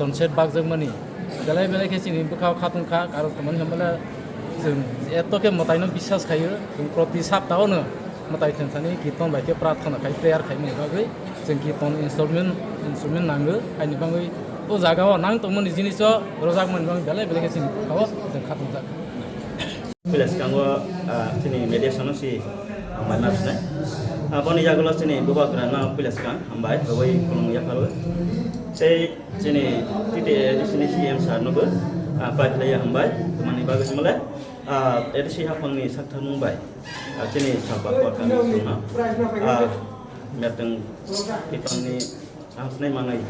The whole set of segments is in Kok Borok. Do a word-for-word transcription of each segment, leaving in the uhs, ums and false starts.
Tonset bakjakmani belai belai khe chini bwkhao khatungkha, karon tongmani hwnba le chwng eto khe mwtaino biswas khaio, chwng proti saptaono mwtai thwngthani kirton bai khe prarthana khai, prayer khaimani bagwi chwng kirton instrument, instrument nango, haini bagwi o jagao nang tongmani jiniso rojakmani bagwi belai belai khe chini bwkhao chwng khatungjak. Puila swkango, ah, chini mediation-o si hambai ma sinai. Ah, boni yagulo chini bubagrano puila swkang hambai rwui khulumung yapharwi. Sei chini T T A A D C ni C M sir nobo, ah, pai khlaiya hambai. Tamani bagwi hwnmale, ah, A D C haphangni saktharmung bai, ah, chini salpa kuarkami songno, ah, merteng kitongni Ang sinai mangai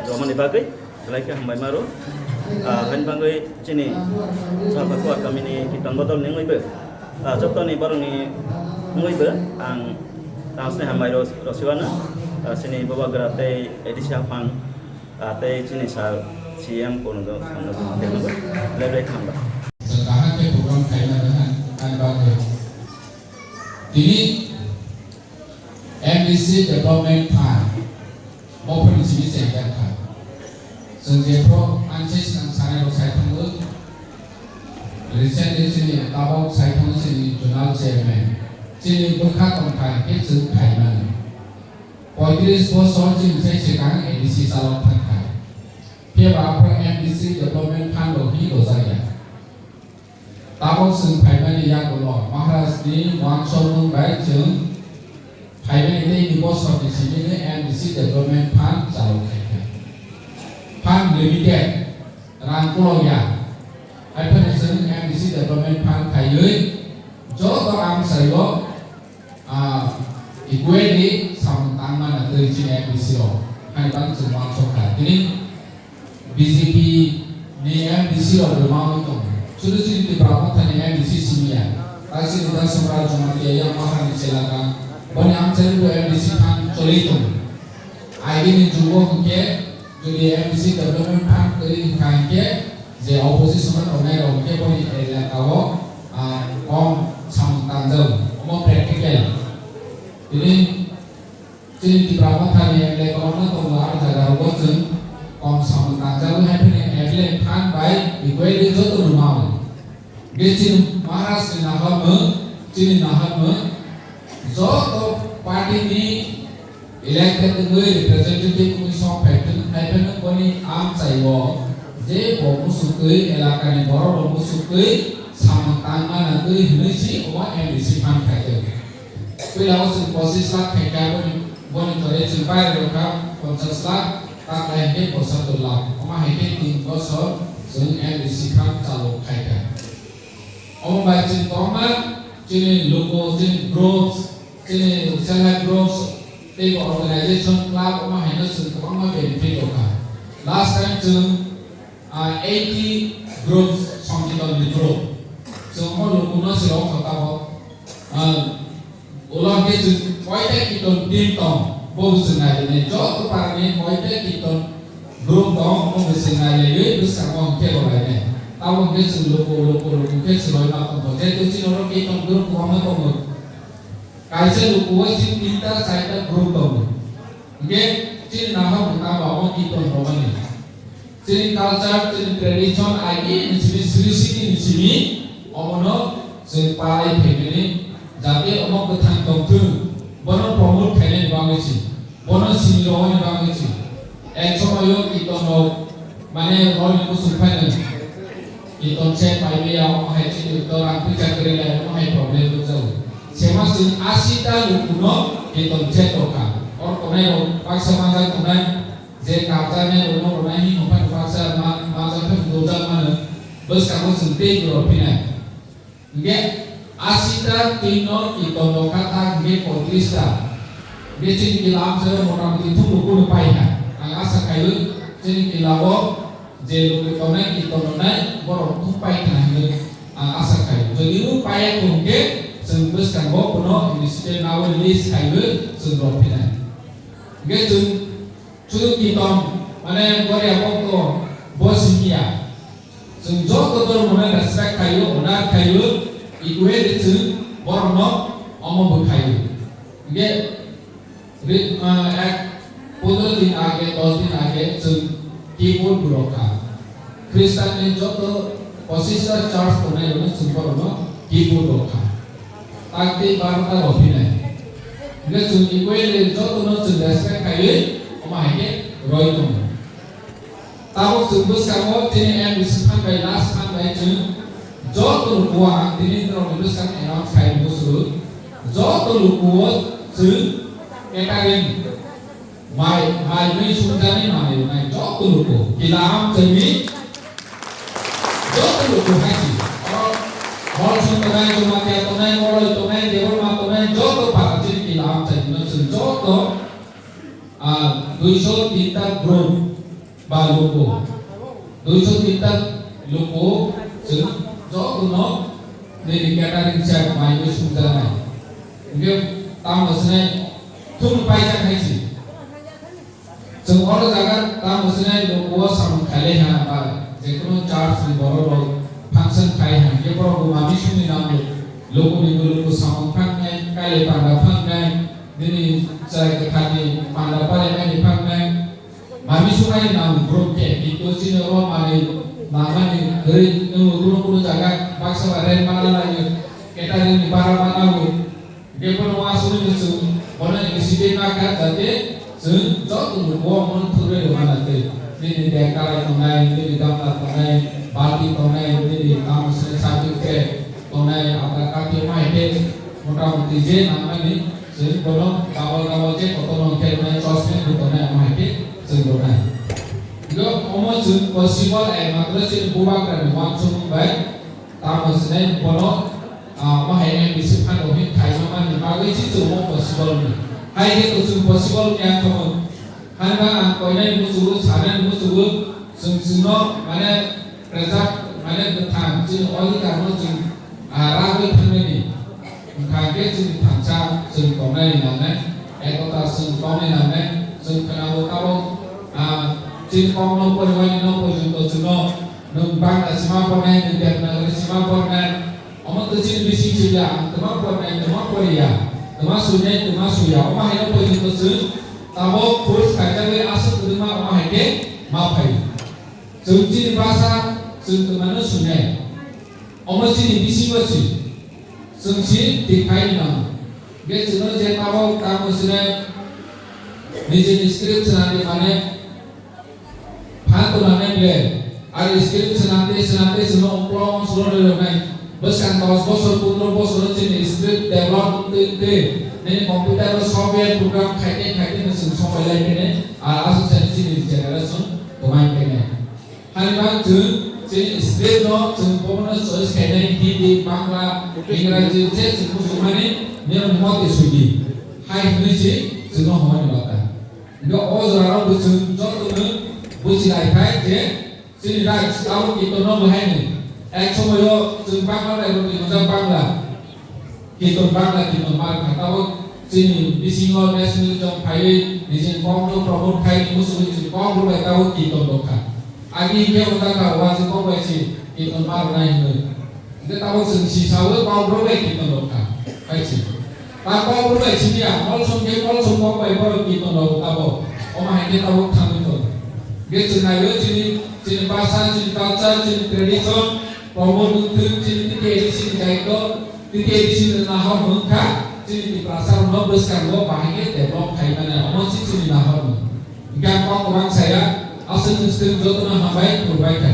romani bagwi belai khe hambai maro. Ah, haini bagwi chini salpa kuar kamini kirtan bodol ni wngwi bo, ah, joto ni borok ni wngwi bo ang tang sinai hambai ro-, rosiwano. Ah, chini bubagra tei A D C haphang, ah, tei chini sir C M kono do samno tei no bo belai belai khe hambai. Kaham khe program khaima rwna ang bagwi. Tini M D C Development Fund, bo phani simi chengya kha. Chwng je pro anse ang sanai rok sai thango. Recently chini tabok sai thango chini zonal chairman. Chini bwkha tongthai khe chwng khaimani. Poitris bosor chini sai swkang A D C chalok thangkha. Phiya ba aphro M D C Development Fund rok hi rojakya. Tabok chwng phaimani yagulo Maharaj ni uansukmung bai chwng phaimani tei ni bosor ni simi ni M D C Development Fund chalu khaikha. Fund limited rang kulokya. Haiphano chwng M D C Development Fund khaiwi joto amchaio, ah, equally samung tangmani twi chini M D C rok. Haini bagwi chwng uansukha. Tini B J P ni M D C rok rwmani tongo. Sudu chini Tipra Motha ni M D C simi ya. Taksini Dasomra Jamatia yang Mahani chelaka. Boni amchai bo M D C thang choli tongo. Agini jugo hwnkhe jodi M D C development fund kwrwi hwnkha hwnkhe je opposition o tongnai rok hwnkhe boni elaka o, ah, kom samung tangjao. Omo practical. Tini Chini Tipra Mothani M L A kwbangma tongo, ah jaga rogo chwng kom samung tangjagwi hai phano M L A phan bai equally joto rwmao. Ge chini Maharaj ni naharmung, chini naharmung joto party ni elected wngwi representative wngwi sok phai thwng, hai phano boni amchaio je bo musuktwi elakani borok rok musuktwi samung tangma nangwi hwnwi si omo M D C phan khai thwng. Puila o chwng pochis lakh khaikha, boni, boni tole chwng bai rwkha ponchas lakh, taklai hwnkhe pochattor lakh. Omo hai khe tin bosor chwng M D C phan chalo khaikha. Omo bai chwng kwbangma chini luku, chini groups, chini self help groups, tei bo organization, club, omo haino chwng kwbangma benefit rwkha. Last time chwng Ah, eighty groups, Sankirtan ni group. Chwng omo lukuno se rok kho tabok. Ah, ulo hwnkhe chwng koita kirtan team tong, bo chwng nai rwnai. Joto para ni koita kirtan group tong, omo chwng nai rwnai, bwskango hwnkhe rw lainai. Tabok hwnkhe chwng luku, luku, luku khe swrwima tongkho. Jehetu chini oro kirtan group kwbangma tongo. Kaisa luku o chini tinta, charta group tongo. Hwnkhe chini nahar mwtang ba omo kirtan romani. Chini culture, chini tradition, aini simi, sri siti ni simi, omono chwng palai phaimani, jate omo kwthang tongthwng, bono promote khainani bagwi se, bono sini romani bagwi se. Ek somoyo kirtan rok, mane, rol ni muchung phaino. Kirtan set paimaya, omo hai chini to rang puisa kwrwi lai, omo hai problem rwjago. Sema chwng asi ta lukuno kirtan set rwkha. Oro tongnai rok baksa manjak tongnai, je karjaknai rokno rwnai hinwi phano baksa ma-, manjak phano dojak mano, bwskango chwng tei rw phinai. Hingke asi ta team no kirtan rok kha ta hingke poitris ta. Hingke chini kila amchaio motamoti thum rok pono pai ha. Ang asa khaio chini kila o je loge tongnai kirtan rok nai borok thum pai khna hinwi ang asa khaio. Jodi o paiya kho hingke chwng bwskango bono initiative nawi list khaiwi chwng rw phinai. Hingke chwng Sudu kirtan, mane, Goria bokto bo simi ya. Chwng joto dhormo no respect khaio, honor khaio, equally chwng borok no omo bo khaio. Hingke, ri-, ah, ek, pondro din age, dos din age, chwng keyboard rok kha. Christian ni joto pochista church tongnai rokno chwng borokno keyboard rok kha. Tak tei barota rok phinai. Hingke chwng equally jotono chwng respect khaiwi omo hai khe roi tongo. Tabuk chwng bwskango chini M D C phan bai last phan bai chwng joto luku ang tini norokni bwskang announce khai rwgo chwng joto luku o chwng catering mai mai mui sumjani manwi nai joto luku kila amchaini joto luku hai si oro Molsong tongnai, Jamatia tongnai, Moloi tongnai, Debbarma tongnai joto para chini kila amchaini no chwng joto ah, duiso tinta group ba luku, duiso tinta luku chwng jotono nini catering chef mai wi sumjaknai. Hingke tamo swnai thumno paijak hai si. Chwng oro jaga tamo swnai luku o samung khailai ha ba jekono church ni borok rok function khai ha hingke borok bo mami sumui nango. Luku ni bo luku samung phangnai, kailai panda phangnai, nini chwrai kwthar ni panda palaimani phangnai. Mami sumai nang brum khe, kintu chini oro manwi nangmani kwrwi, nwng kunu kunu jaga baksa ba rent mana laio, catering ni bara mana o. Hingke bono wasugwi no chwng bono initiative nakha, jate chwng joto luku o omono thwrwi rwmana tei nini bag karai tongnai, nini gamla tongnai, balti tongnai, nini tamo swnai certificate tongnai, Aadhaar card tei mai khe motamuti je nangmani chwng bono double double je kotor no khe rwnai, chosmeng bo tongnai, omo hai khe chwng rwnai. Hingke omo chwng possible, ai matro chini bubagra ni uansukmung bai tamo swnai bono, ah, omo hai M D C phan rok hin khaima mani bagwi se chwng omo possible wngya. Hai khe to chwng possible wngya tongmo. Hwnba ang koinai muchungo, sanai muchungo, chwng chwngno mane preserve, mane bwthang chini odhikar no chwng, ah, ragwi thangnani. Wngkha khe chini thansa chwng tongnai nangnai, ekota chwng tongnai nangnai, chwng khwnao tabok, ah, chini kokno poriwani no porjonto chwngno nwng Bangla sima pornai, nwng Devanagari sima pornai, omo to chini bising sibla ang twma pornai, twma poriya, twma suinai, twma suya, omo haino porjonto chwng tabok force khaijagwi aswk kwrwngma omo hai khe ma phaio. Chwng chini basa chwng twmano swinai. Omo chini bisingo si. Chwng si tiphai no. Ge chwngno je tabok tamo sinai nijini script swnamdi mane phan twnanai ble. Ar script swnamdi swnamdi chwngno uklok solo rwnai. Bwskang dos bosor pondro bosor chini script develop wngtwi wngtwi nini computer o software program khaite khaite no chwng sopai lai kene ar aswk sani chini generation twmai kene. Hani bang chwng chini script no chwng bobono choice khainai Hindi, Bangla, Ingraji je chwng muchungmani niyom mote suidi. Hai hwnwi se chwngno hwnmani bata. Hingke o jorao bo chwng jotono buji lai phai je chini right abo kitorno bo haini. Ek somoyo chwng Bangla bai rwdi hwnjak Bangla. Kirtan bangla kirtan bangkha, tabok chini bisingo nationalism phaiwi nijini kokno promote khai ni muchungwi chini kok rwbai tabok kirtan rwkha. Agi hingke wngkha kha, waji kok bai si kirtan ma rwnai hinwi. Hingke tabok chwng sisawi kok rwbai kirtan rwkha, hai si. Ta kok rwbai simiya, molsom khe molsom kok bai borok kirtan rwo tabok. Omo hai khe tabok thangwi tongo. Hingke chwng naiwi chini, chini bhasha, chini culture, chini tradition, promote wngthwng, chini T T A D C ni daityo, T T A D C ni nahor wngkha, chini Tiprasa rokno bwskango bahai khe develop khai mani, omo se chini nahor no. Hingke ang kok kwbang saya, aswk swng jotono hambai, khulumbai kha.